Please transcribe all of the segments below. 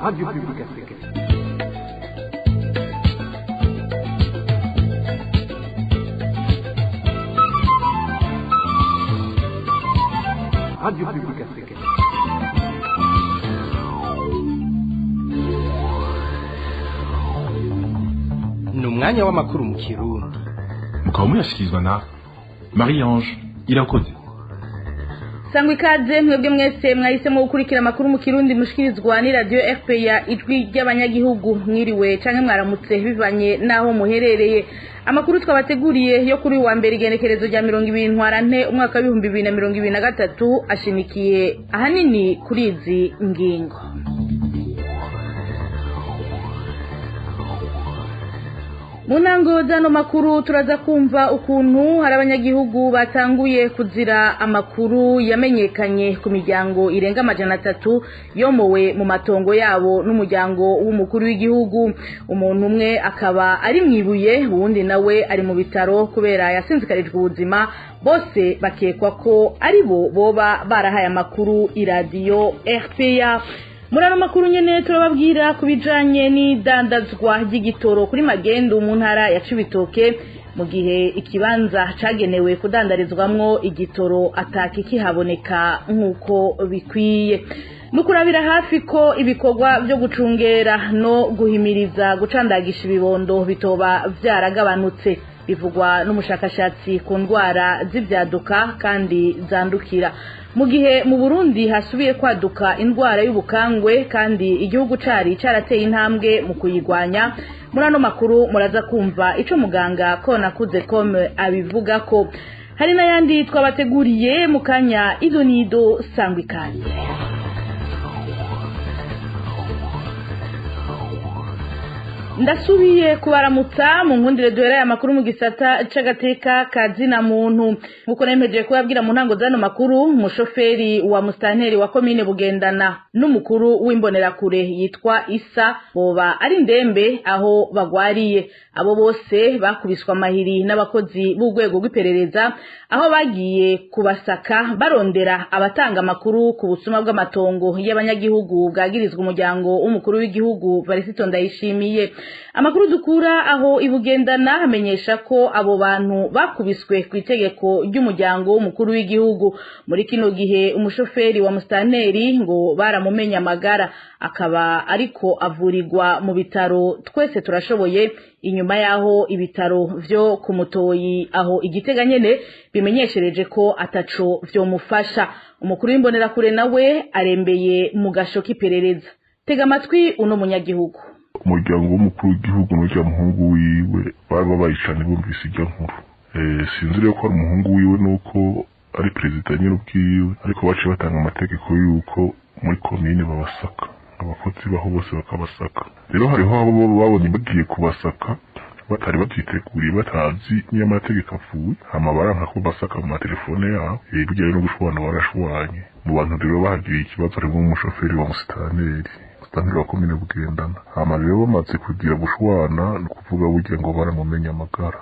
Radio Publique Africaine. Radio Publique Africaine. Ni umwanya w'amakuru mu Kirundi. Mukaba muyashyikirizwa na Marie Ange Irakoze. Sangwa ikaze mwebwe mwese mwahisemo gukurikira amakuru mu Kirundi mushikirizwa ni radio RPA, ijwi ry'abanyagihugu. Mwiriwe canke mwaramutse bivanye naho muherereye. Amakuru twabateguriye yo kuri wa mbere, igenekerezo rya 20 Ntwarante umwaka wa 2023, ashimikiye ahanini kuri izi ngingo. Mu ntango z'ano makuru turaza kumva ukuntu hari abanyagihugu batanguye kuzira amakuru yamenyekanye ku miryango irenga 300 yomowe mu matongo yabo n'umuryango w'umukuru w'igihugu. Umuntu umwe akaba ari mwibuye, uwundi nawe ari mu bitaro kubera yasinzikarijwe ubuzima. Bose bakekwa ko ari bo boba barahaye amakuru iradiyo RPA. Muri ano makuru nyene turababwira ku bijanye n'idandazwa ry'igitoro kuri magendu mu ntara ya Cibitoke, mu gihe ikibanza cagenewe kudandarizwamwo igitoro atakikihaboneka nk'uko bikwiye. Nukurabira hafi ko ibikorwa vyo gucungera no guhimiriza gucandagisha ibibondo bitoba vyaragabanutse, bivugwa n'umushakashatsi ku ndwara z'ivyaduka kandi zandukira. Mu gihe mu Burundi hasubiye kwaduka indwara y'ubukangwe kandi igihugu cari carateye intambwe mu kuyigwanya, muri ano makuru muraza kumva ico muganga Konakuze Kome abivuga ko hari n'ayandi twabateguriye mu kanya. Ido nido, sangwa ikaze. Ndasubiye kubaramutsa mu nkundire. Duhereye amakuru mu gisata c'agateka kazina muntu. Nkuko nemeje kubabwira mu ntango z'ano makuru, umushoferi wa mustanteri wa komine Bugendana n'umukuru w'imbonerakure yitwa Isa boba ari ndembe aho bagwariye. Abo bose bakubiswa amahiri n'abakozi b'urwego rw'iperereza aho bagiye kubasaka barondera abatanga amakuru ku busuma bw'amatongo y'abanyagihugu bwagirizwa umuryango w'umukuru w'igihugu Varisito Ndayishimiye. Amakuru dukura aho ibugendana amenyesha ko abo bantu bakubiswe ku itegeko ry'umuryango w'umukuru w'igihugu. Muri kino gihe umushoferi wa mustanteri ngo baramumenya amagara, akaba ariko avurirwa mu bitaro Twese Turashoboye, inyuma yaho ibitaro vyo ku Mutoyi aho Igitega nyene bimenyeshereje ko ataco vyomufasha. Umukuru w'imbonerakure nawe arembeye mu gasho k'iperereza. Tega amatwi uno munyagihugu. Umuryango w'umukuru w'igihugu n'urya muhungu wiwe bari babaye cane bumvise irya nkuru. Sinzi rero ko ari umuhungu wiwe nuko ari perezida nyine ubwiwe, ariko baciye batanga amategeko yuko muri komine babasaka, abakozi baho bose bakabasaka. Rero hariho abo babonye bagiye kubasaka batari babyiteguriye, batazi niyo amategeko apfuye, hama baranka ko basaka mu matelefone yabo. Burya rero no gushwana barashwanye. Mu bantu rero bahagiriye ikibazo harimo umushoferi wa musitanteri wa komine Bugendana. Hama rero bamaze kugira gushwana, ni ukuvuga burya ngo baramumenya amagara,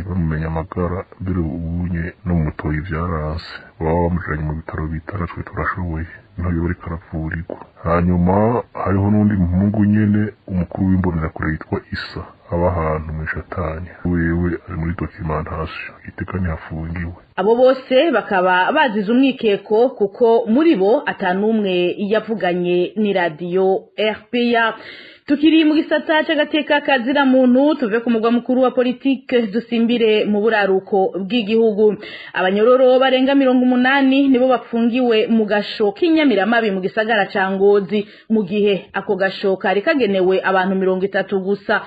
bamumenya amagara mbere ubunye no mu Mutoyi vyaranse, baba bamujanye mu bitaro bita Natwe Turashoboye, niho yoba ariko aravurirwa. Hanyuma hariho n'undi muhungu nyene umukuru w'imbonerakure yitwa Isa, aba ahantu mw'ishatanya, wewe ari muri documentation Iteka, ntihafungiwe. Abo bose bakaba bazize umwikeko kuko muri bo atanumwe yavuganye n'iradiyo RPA. Tukiri mu gisata c'agateka kazira muntu, tuve ku mugwa mukuru wa politike dusimbire mu buraruko bw'igihugu. Abanyororo barenga 80 nibo bapfungiwe mu gasho k'inyamiramabi mu gisagara ca Ngozi, mu gihe ako gasho kari kagenewe abantu 30 gusa.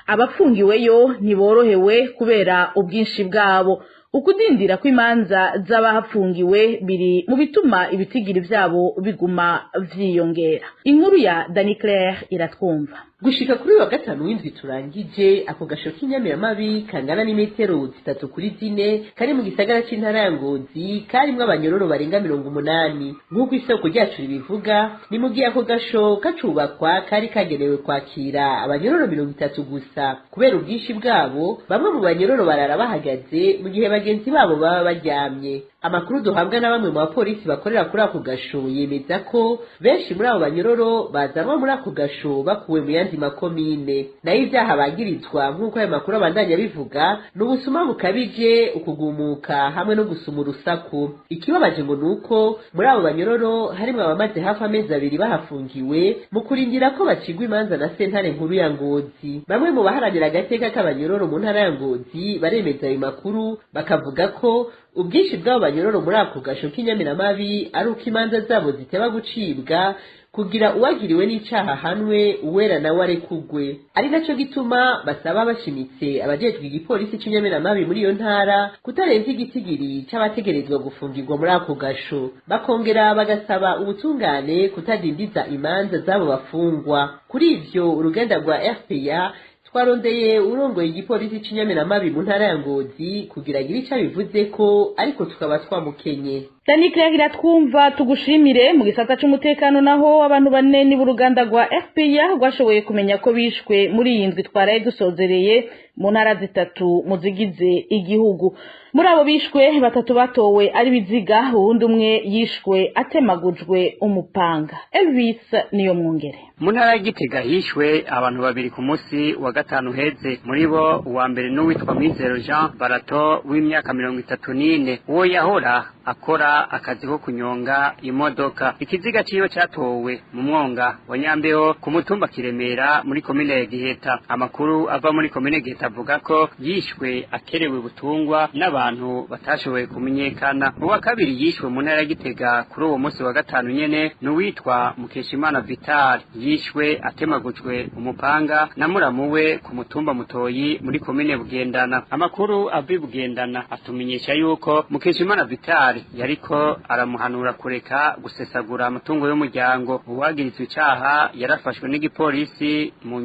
Abapfungiweyo ntiborohewe kubera ubwinshi bwabo. Ukudindira kw'imanza z'abahapfungiwe biri mu bituma ibitigiri vyabo biguma vyiyongera. Inkuru ya Dani Claire Iratwumva. Gushika kuri wa gatanu w'indwi turangije, ako gasho k'inyamiramabi kangana n'imetero 3 kuri 4 kari mu gisagara c'intara ya Ngozi karimwo abanyororo barenga 80, nk'uko isoko ryacu ribivuga. Ni mu gihe ako gasho kacubakwa kari kagenewe kwakira abanyororo 30 gusa. Kubera ubwinshi bwabo, bamwe mu banyororo barara bahagaze mu gihe bagenzi babo baba baryamye. Amakuru duhabwa na bamwe mu bapolisi bakorera kuri ako gasho yemeza ko benshi muri abo banyororo bazanwa muri ako gasho bakuwe mu yandi makomine. Nayo ivyaha bagirizwa, nk'uko ayo makuru abandanya bivuga, ni ubusuma bukabije, ukugumuka hamwe no gusuma urusaku. Ikibabaje ngo ni uko muri abo banyororo harimwo abamaze hafi amezi 2 bahafungiwe mu kurindira ko bacigwa imanza na sentare nkuru ya Ngozi. Bamwe mu baharanira agateka k'abanyororo mu ntara ya Ngozi baremeza ayo makuru, bakavuga ko ubwinshi bw'abo banyororo muri ako gasho k'inyamiramabi ari uko imanza zabo ziteba gucibwa kugira uwagiriwe n'icaha hanwe, uwera nawe arekugwe. Ari naco gituma basaba bashimitse abajejwe igipolisi c'inyamiramabi muri iyo ntara kutarenza igitigiri c'abategerezwa gufungirwa muri ako gasho, bakongera bagasaba ubutungane kutadindiza imanza z'abo bafungwa. Kuri ivyo, uruganda rwa RPA twarondeye urongoye igipolisi c'inyamiramabi mu ntara ya Ngozi kugira agire ico abivuze ko, ariko tukaba twamukenye. Dani Claire iratwumva, tugushimire. Mu gisata c'umutekano naho, abantu bane ni b'uruganda rwa RPA rwashoboye kumenya ko bishwe muri iyi ndwi twaraye dusozereye mu ntara zitatu mu zigize igihugu. Muri abo bishwe, batatu batowe ari biziga, uwundi umwe yishwe atemagujwe umupanga. Elvis niyo mwungere. Mu ntara ya Gitega hishwe abantu babiri ku munsi wa gatanu heze. Muri bo, uwa mbere n'uwitwa Mwizero Jean Barato w'imyaka 34. Uwo yahora akora akazi ko kunyonga imodoka. Ikiziga ciwe catowe mu mwonga wa Nyambeho ku mutumba Kiremera muri komine ya Giheta. Amakuru ava muri komine Giheta avuga ko yishwe akerewe butungwa n'abantu batashoboye kumenyekana. Uwa kabiri yishwe mu ntara ya Gitega kuri uwo munsi wa gatanu nyene n'uwitwa Mukeshimana Vital, yishwe atemagujwe umupanga na muramu we ku mutumba Mutoyi muri komine Bugendana. Amakuru ava i Bugendana atumenyesha yuko Mukeshimana Vital yariko aramuhanura kureka gusesagura amatungo y'umuryango. Uwagirizwa icaha yarafashwe n'igipolisi mu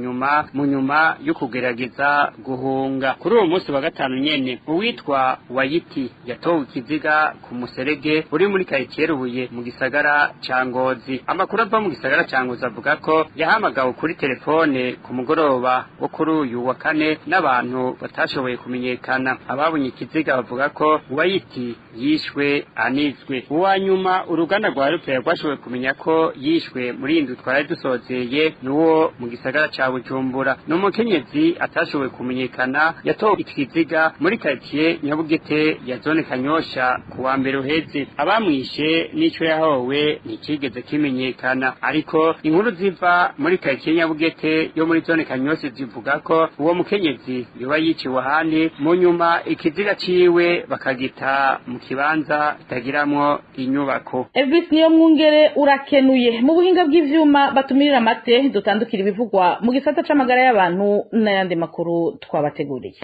nyuma yo kugerageza guhunga. Kuri uwo munsi wa gatanu nyene, uwitwa Wayiti yatowe ikiziga ku muserege uri muri karitiye Rubuye mu gisagara ca Ngozi. Amakuru ava mu gisagara ca Ngozi avuga ko yahamagawe kuri telefone ku mugoroba wo kuri uyu wa kane n'abantu batashoboye kumenyekana. Ababonye ikiziga bavuga ko Wayiti yishwe anizwe. Uwa nyuma uruganda rwa Rupera rwashoboye kumenya ko yishwe muri iyi ndwi twari dusozeye n'uwo mu gisagara ca Bujumbura. Ni umukenyezi atashoboye kumenyekana, yatowe ikiziga muri karitiye Nyabugete ya zone Kanyosha ku wa mbere uheze. Abamwishe n'ico yahowe ntikigeze kimenyekana, ariko inkuru ziva muri karitiye Nyabugete yo muri zone Kanyosha zivuga ko uwo mukenyezi yoba yiciwe ahandi, mu nyuma ikiziga ciwe bakagita mu kibanza kitagiramwo inyubako. Elvis niyo mwungere, urakenuye. Mu buhinga bw'ivyuma batumirira amate, dutandukira ibivugwa mu gisata c'amagara y'abantu n'ayandi makuru twabateguriye.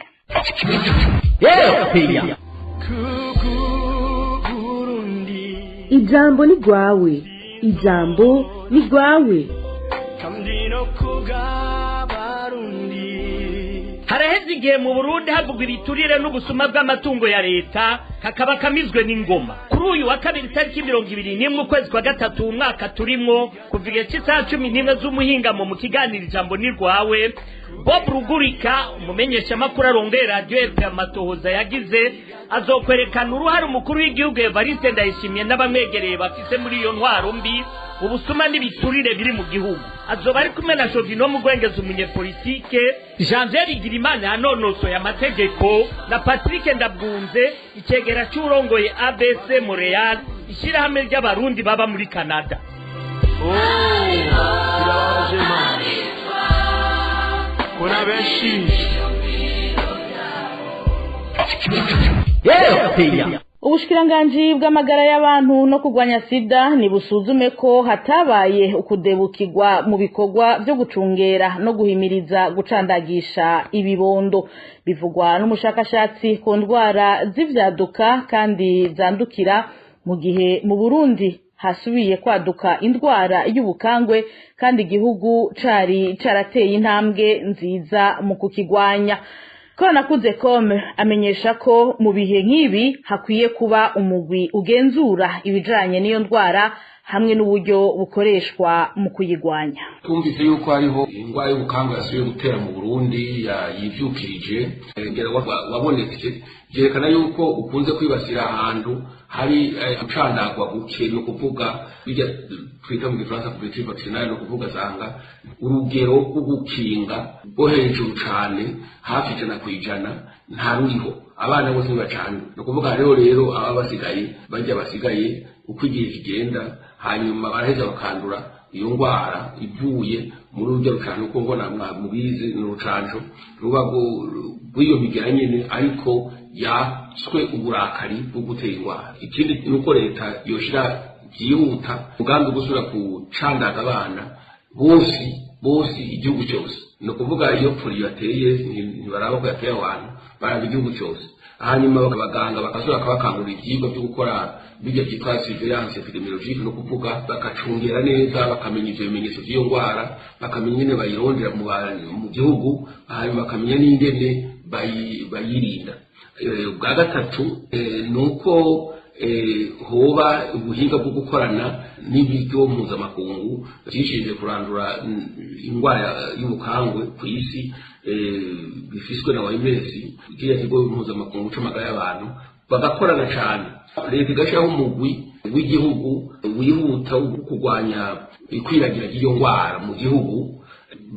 Yeah. Ijambo ni rwawe, ijambo ni rwawe. Haraheze igihe mu Burundi havugwa ibiturire n'ubusuma bw'amatungo ya leta, kakaba kamizwe n'ingoma. Kuri uyu wa kabiri, tariki 21 ukwezi kwa gatatu umwaka turimwo, kuva igihe cy'isaha 11 z'umuhingamo, mu kiganiro Ijambo ni rwawe, Bob Rugurika, umumenyeshamakuru arongoye radiyo RPA, amatohoza yagize azokwerekana uruhare umukuru w'igihugu Evariste Ndayishimiye n'abamwegereye bafise muri iyo ntwaro mbi, ubusuma n'ibiturire biri mu gihugu. Azoba ari kumwe na Jovino Mugwengeza, umunyepolitike, Janvier Bigirimana yanonosoye amategeko, na Patrick Ndabwunze, icegera c'urongoye ABC Montreal, ishyirahamwe ry'abarundi baba muri Canada. Birababaje Mana kubona benshi. Ubushikiranganji bw'amagara y'abantu no kurwanya sida nibusuzume ko hatabaye ukudebukirwa mu bikorwa byo gucungera no guhimiriza gucandagisha ibibondo. Bivugwa n'umushakashatsi ku ndwara z'ivyaduka kandi zandukira, mu gihe mu Burundi hasubiye kwaduka indwara y'ubukangwe kandi igihugu cari carateye intambwe nziza mu kukigwanya. Koranakuze com amenyesha ko mu bihe nk'ibi hakwiye kuba umugwi ugenzura ibijanye n'iyo ndwara. hamwe n'uburyo bukoreshwa mu kuyigwanya. Twumvise yuko hariho indwara y'ubukangwe yasubiye gutera mu Burundi yivyukirije, ngera wabonetse, byerekana yuko ukunze kwibasira ahantu hari gucandagwa guke, ni ukuvuga bijya twita mu gifaransa couverture vaccinale, ni ukuvuga asanga urugero rwo gukinga rwo hejuru cane, hafi 100%, ntaruriho. Abana bose ntibacana, ni ukuvuga hariho rero ababa basigaye, bajya basigaye uko igihe kigenda, hanyuma baraheza bakandura iyo ndwara ivuye muri rurya rucanco. Kuko mbona mubizi, ni urucanco ruba rw'iyo migera nyene, ariko yatswe uburakari bwo gutera indwara. Ikindi ni uko leta yoshira byihuta umugambi wo gusubira gucandaga abana bose bose, igihugu cyose. Ni ukuvuga iyo polio yateye, ntibaraba ko yateye abantu, baraba igihugu cyose. Hanyuma abaganga bakasubira bakabakangurira ivyigwa byo gukora bijya byitwa surveillance épidémiologique, no kuvuga bakacungera neza, bakamenya ivyo bimenyetso vy'iyo ndwara, bakamenya ingene bayirondera mu gihugu, hanyuma bakamenya n'ingene bayirinda. Ubwa gatatu ni uko hoba ubuhinga bwo gukorana n'ibigo mpuzamakungu vyishinzwe kurandura indwara y'ubukangwe ku isi, bifiswe na OMS, kiriya kigo mpuzamakungu c'amagara y'abantu, bagakorana cane. Leta igashyiraho umugwi w'igihugu wihuta wo kurwanya ikwiragira ry'iyo ndwara mu gihugu,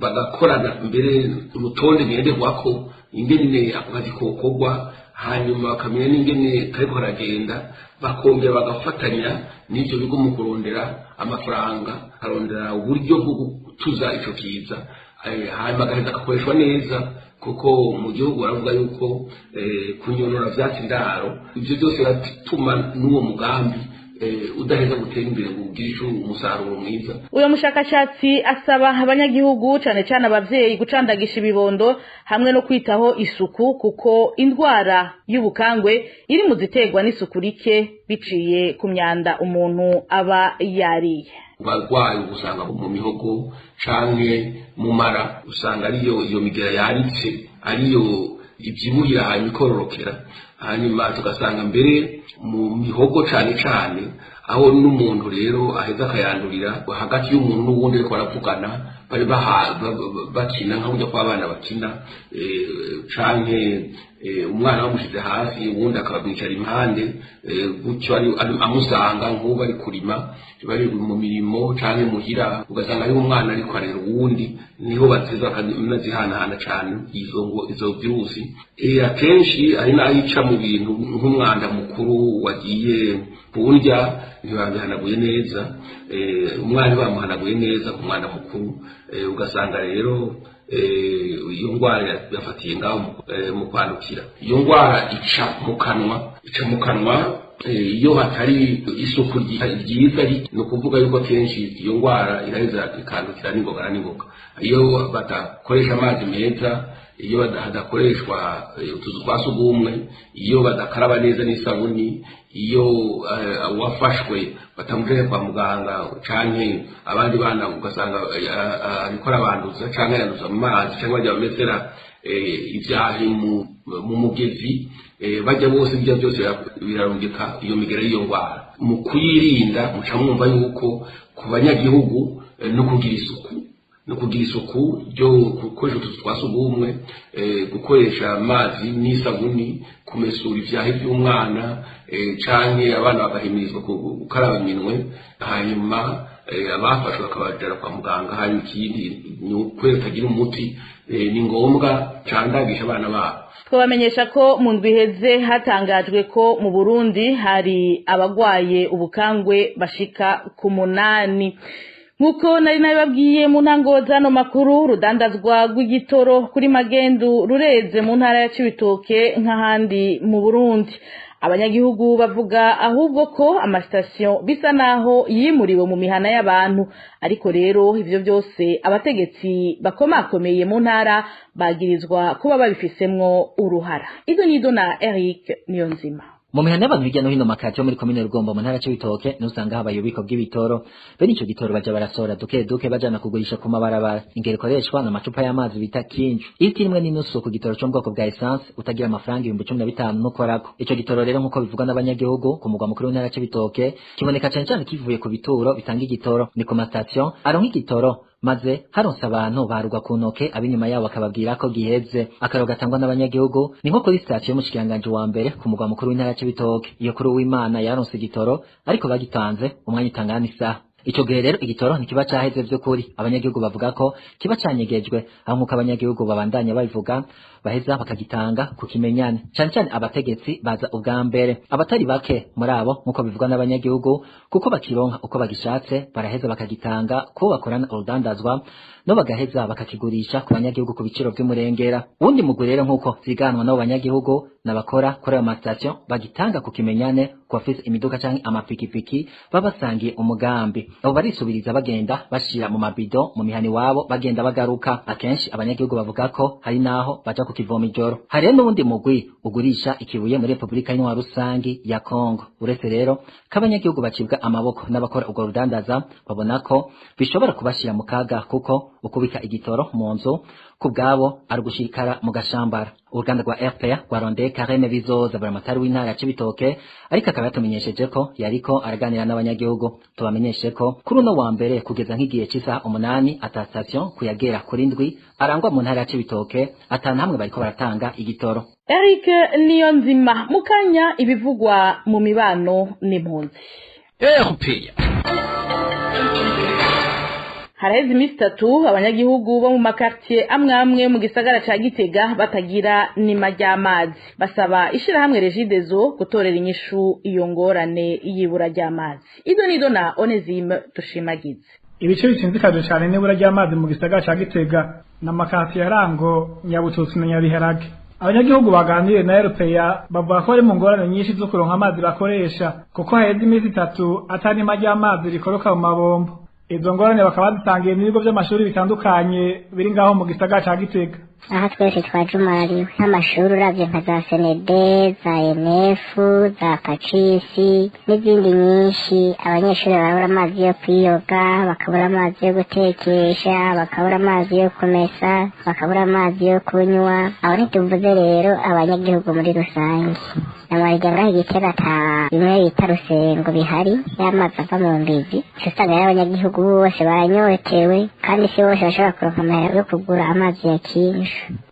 bagakorana mbere urutonde ngenderwako ingene ako kazi kokorwa, hanyuma bakamenya n'ingene kariko karagenda, bakongera bagafatanya n'ivyo bigo mu kurondera amafaranga, karondera uburyo bwo gutuza ico kiza, hanyuma agaheza agakoreshwa neza, kuko mu gihugu baravuga yuko kunyonora vyatsi indaro. Ivyo byose biratuma n'uwo mugambi udaheza gutera imbere ngo ugire umusaruro mwiza. Uyo mushakashatsi asaba abanyagihugu, cane cane abavyeyi, gucandagisha ibibondo hamwe no kwitaho isuku, kuko indwara y'ubukangwe iri mu ziterwa n'isuku rike biciye ku myanda umuntu aba yariye. Barwayi usanga mu mihogo canke mu mara, usanga ariyo iyo migera yaritse, ariyo ibyibuhira, hanyuma ikororokera. Hanyuma tugasanga mbere mu mihogo cane cane, aho n'umuntu rero aheza akayandurira hagati y'umuntu n'uwundi ariko baravugana, bari bakina nka burya kw'abana bakina, canke umwana bamushize hasi, uwundi akamwicara impande gutyo amusanga, nk'ubu bari kurima, bari mu mirimo canke muhira, ugasanga hariho umwana ariko arera uwundi, niho bateza bakanazihanahana cane izo virusi. Akenshi ari naho ica mu bintu nk'umwanda mukuru wagiye kundya, ntibabihanaguye neza, umwana bamuhanaguye neza ku mwanda mukuru, ugasanga rero iyo ndwara yafatiye ngaho mu kwandukira. Iyo ndwara ica mu kanwa, ica mu kanwa iyo hatari isuku ryiza. Ni ukuvuga yuko akenshi iyo ndwara iraheza ikandukira n'ingoga na n'ingoga iyo badakoresha amazi meza, iyo hadakoreshwa utuzu twa sugumwe, iyo badakaraba neza n'isabuni, iyo uwafashwe batamujanye kwa muganga, canke abandi bana ugasanga ariko arabanduza, canke yanduza mu mazi, canke bajya bamesera ivyahi mu mugezi, bajya bose, ibyo byose birarungika iyo migera y'iyo ndwara. Mu kuyirinda, muca mwumva yuko ku banyagihugu no kugira isuku, no kugira isuku ryo gukoresha utuzu twa sugumwe, gukoresha amazi n'isabuni, kumesura ivyahi by'umwana, canke abana bagahimirizwa gukaraba iminwe, hanyuma abafashwe bakabajana kwa muganga. Hanyuma ikindi ni ukwezi utagira umuti, ni ngombwa candagisha abana babo. Twabamenyesha ko mu ndwi iheze hatangajwe ko mu Burundi hari abagwaye ubukangwe bashika ku 8. Nkuko nari nabibabwiye mu ntango z'ano makuru, rudandazwa rw'igitoro kuri magendu rureze mu ntara ya Cibitoke nk'ahandi mu Burundi. Abanyagihugu bavuga ahubwo ko amasitasiyo bisa naho yimuriwe mu mihana y'abantu, ariko rero ivyo byose abategetsi bakomakomeye mu ntara bagirizwa kuba babifisemwo uruhara. Izo nizo na Eric Niyonzima. Mu mihana y'abantu hirya no hino makati yo muri komine Rugombo mu ntara c'Ibitoke nusanga habaye ububiko bw'ibitoro. Bene ico gitoro baja barasohora duke duke bajana kugurisha ku mabarabara. Ingero ikoreshwa n'amacupa y'amazi bita kinju. Litiro imwe n'inusu ku gitoro co mu bwoko bwa essence utagira amafaranga 15,000 nukorako. Ico gitoro rero nk'uko bivugwa n'abanyagihugu ku mugwa mukuru w'intara c'Ibitoke kiboneka cane cane kivuye ku bituro bitanga igitoro, ni ku mastation aronka igitoro maze haronse abantu barugwa ku ntoke ab'inyuma yabo bakababwira ko giheze. Akaro gatangwa n'abanyagihugu ni nko kuri sitasiyo y'umushikiranganji wa mbere ku mugwa mukuru w'intara c'Ibitoke. Iyo kuri Uwimana yaronse igitoro ariko bagitanze umwanya utangana isaha. Ico gihe rero igitoro ntikiba caheze vy'ukuri. Abanyagihugu bavuga ko kiba canyegejwe, aho nk'uko abanyagihugu babandanya babivuga baheza bakagitanga ku kimenyane, cane cane abategetsi baza ubwa mbere. Abatari bake muri abo nk'uko bivugwa n'abanyagihugu kuko bakironka uko bagishatse baraheza bakagitanga ko bakorana urudandazwa no bagaheza bakakigurisha ku banyagihugu ku biciro vy'umurengera. Uwundi mugwi rero nk'uko vyiganwa n'abo banyagihugu n'abakora kuri ayo masitasiyo bagitanga ku kimenyane ku bafise imiduga canke amapikipiki babasangiye umugambi. Abo barisubiriza bagenda bashira mu mabido mu mihana iwabo bagenda bagaruka. Akenshi abanyagihugu bavuga ko hari naho baja kukivoma ijoro. Hari n'uwundi mugwi ugurisha ikibuye muri Repubulika y'Intwaro Rusangi ya Kongo. Uretse rero ko abanyagihugu bacibwa amaboko n'abakora urwo rudandaza babona ko bishobora kubashira mu kaga kuko ukubika igitoro mu nzu ku bwabo ari ugushikara mu gashambara. Uruganda rwa RPA rwarondeye Kareme Bizoza buramatari w'intara ya Cibitoke ariko akaba yatumenyesheje ko yariko araganira n'abanyagihugu. Tubamenyeshe ko kuri uno wa mbere kugeza nk'igihe c'isaha 8 ata station kuyagera kuri 7 arangwa mu ntara ya Cibitoke atanu hamwe bariko baratanga igitoro. Eric Niyonzima mukanya ibivugwa mu mibano n'impunzi. RPA. Haraheze iminsi itatu abanyagihugu bo mu makartier amwe amwe mu gisagara ca Gitega batagira nima ry'amazi. Basaba ishirahamwe Regideso gutorera inyishu iyo ngorane y'ibura ry'amazi. Ido nido na Onesime Dushimagize. Ibice bitsinzikajwe cane n'ibura ry'amazi mu gisagara ca Gitega n'amakartier Rango, Nyabututsi na Nyabiharage. Abanyagihugu baganiriye na RPA bavuga ko bari mu ngorane nyinshi zo kuronka amazi bakoresha kuko haheze iminsi itatu ata nima ry'amazi rikoroka mu mabombo. Izo ngorane bakaba bazitangiye n'ibigo by'amashuri bitandukanye biri ngaho mu gisagara ca Gitega. Aha twese twajumariwe nk'amashuri uravye nka za Senede, za NF, za Pacisi n'izindi nyinshi. Abanyeshuri barabura amazi yo kwiyoga, bakabura amazi yo gutekesha, bakabura amazi yo kumesa, bakabura amazi yo kunywa. Aho ntituvuze rero abanyagihugu muri rusange. Amarigara ngaho Igitega ata bimwe bita rusengo bihari y'amazi ava mu mbizi, usanga rero abanyagihugu bose baranyotewe kandi si bose bashobora kuronka amahera yo kugura amazi ya kinju.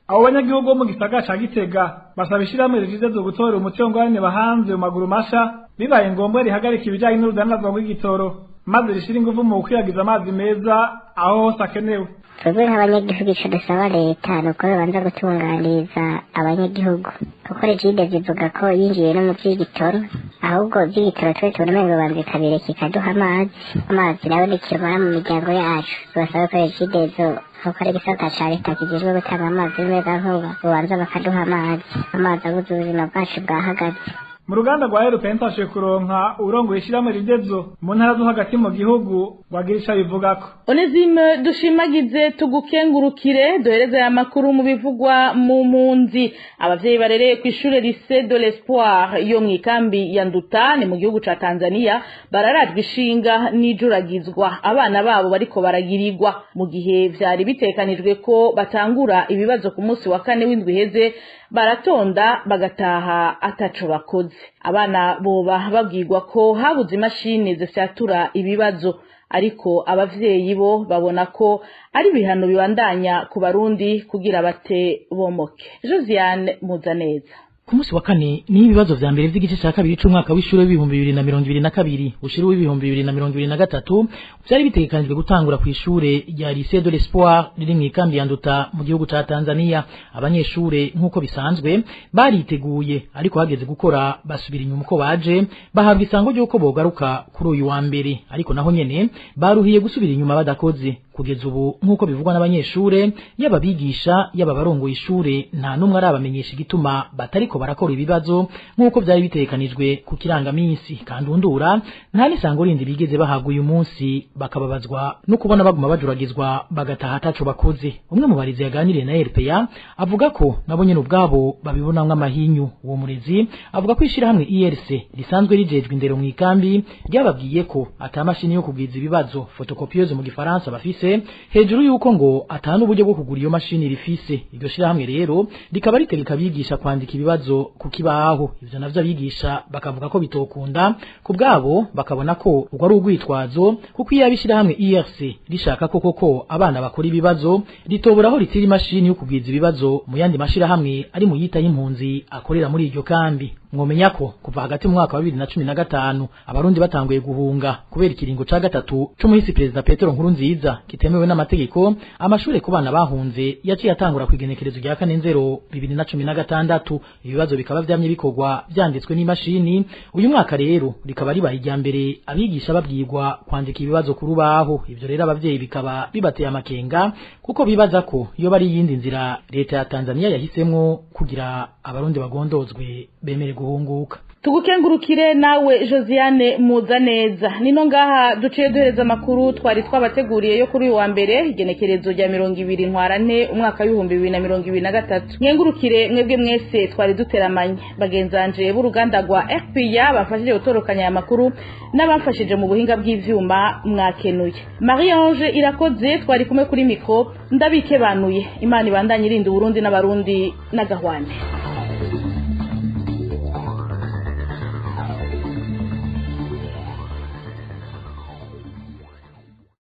Abo banyagihugu bo mu gisagara ca Gitega basaba ishirahamwe Regideso gutora umuti w'ingorane bahanze mu maguru masha, bibaye ngombwa rihagarika ibijanye n'urudandazwa rw'igitoro maze rishira inguvu mu gukwiragiza amazi meza aho hose akenewe. Twebwe nk'abanyagihugu ico dusaba leta ni uko babanza gutunganiriza abanyagihugu, kuko Regideso ivuga ko yinjiye no mu vy'igitoro, ahubwo ivy'igitoro twe tubona umengo banza ikabireka ikaduha amazi. Amazi nayo nikimara mu miryango yacu. Tubasaba ko Regideso nkuko ari igisata ca leta kijejwe gutanga amazi y'umuyagankuba bobanza bakaduha amazi. Amazi abuze ubuzima bwacu bwahagaze. Mu ruganda rwa RPA ntashoboye kuronka urongoye ishirahamwe Regideso mu ntara zo hagati mu gihugu wagira ico abivugako. Onesime Dushimagize tugukengurukire. Duhereza aya makuru mu bivugwa mu mpunzi. Abavyeyi barereye ku ishure Lycée de l'Espoir yo mw'ikambi ya Nduta ni mu gihugu ca Tanzania bararajwe ishinga n'ijuragizwa abana babo bariko baragirirwa mu gihe vyari bitekanijwe ko batangura ibibazo ku munsi wa kane w'indwi iheze baratonda bagataha ataco bakoze. Abana boba babwirwa ko habuze imashini zifyatura ibibazo, ariko abavyeyi bo babona ko ari ibihano bibandanya ku Barundi kugira bate bomoke. Josiane Muzaneza. Ku munsi wa kane ni ibibazo vya mbere vy'igice ca kabiri c'umwaka w'ishure w'2022 ushira w'2023 vyari bitegekanijwe gutangura ku ishure rya Lycée de l'Espoir riri mw'ikambi ya Nduta mu gihugu ca Tanzania. Abanyeshure nk'uko bisanzwe bariteguye, ariko hageze gukora basubira inyuma uko baje, bahabwa isango ry'uko bogaruka kuri uyu wa mbere, ariko naho nyene baruhiye gusubira inyuma badakoze. Kugeza ubu, nk'uko bivugwa n'abanyeshure, yaba abigisha, yaba abarongoye ishure, nta n'umwe arabamenyesha igituma batariko barakora ibibazo nk'uko vyari bitegekanijwe ku kirangaminsi. Kandundura nta n'isango rindi bigeze bahabwa uyu munsi, bakababazwa no kubona baguma bajuragizwa bagataha ataco bakoze. Umwe mu barezi yaganiriye na RPA avuga ko nabo nyene ubwabo babibonamwo amahinyu. Uwo murezi avuga ko ishirahamwe IRC risanzwe rijejwe indero mu ikambi ryababwiye ko ata mashini yo kugwiza ibibazo, photocopieuse mu gifaransa, bafise, hejuru yuko ngo atanu uburyo bwo kugura iyo mashini rifise. Iryo shirahamwe rero rikaba ritegeka abigisha kwandika ibibazo ku kibaho. Ivyo navyo abigisha bakavuga ko bitokunda ku bwabo, bakabona ko urwo ari urwitwazo, kuko iyo abishirahamwe IRC rishaka ko koko abana bakora ibibazo, ritobora aho ritira imashini yo kugwiza ibibazo mu yandi mashirahamwe ari mu yita y'impunzi akorera muri iryo kambi. Mwomenya ko kuva hagati mu mwaka wa 2015 abarundi batanguye guhunga kubera ikiringo ca gatatu c'umuhisi Perezida Petero Nkurunziza kitemewe n'amategeko, amashure ku bana bahunze yaciye atangura kwigenekerezo rya 4/0/2016. Ibibazo bikaba vyamye bikorwa vyanditswe n'imashini. Uyu mwaka rero rikaba ribaye irya mbere abigisha babwirwa kwandika ibibazo ku rubaho. Ivyo rero abavyeyi bikaba bibateye amakenga, kuko bibaza ko iyo bari iyindi nzira leta ya Tanzania yahisemwo kugira abarundi bagondozwe bemere guhunguka. Tugukengurukire nawe Josiane Muzaneza. Nino ngaha duciye duhereza amakuru twari twabateguriye yo kuri uyu wa mbere, igenekerezo rya 20 ntwarante umwaka w'ibihumbi 2023. Nkengurukire mwebwe mwese twari duteramanye, bagenzanje b'uruganda rwa RPA bafashije gutorokanya aya makuru n'abamfashije mu buhinga bw'ivyuma, mwakenuye. Marie Ange Irakoze twari kumwe kuri micro, ndabikebanuye. Imana ibandanye irinda Burundi n'abarundi n'agahwane.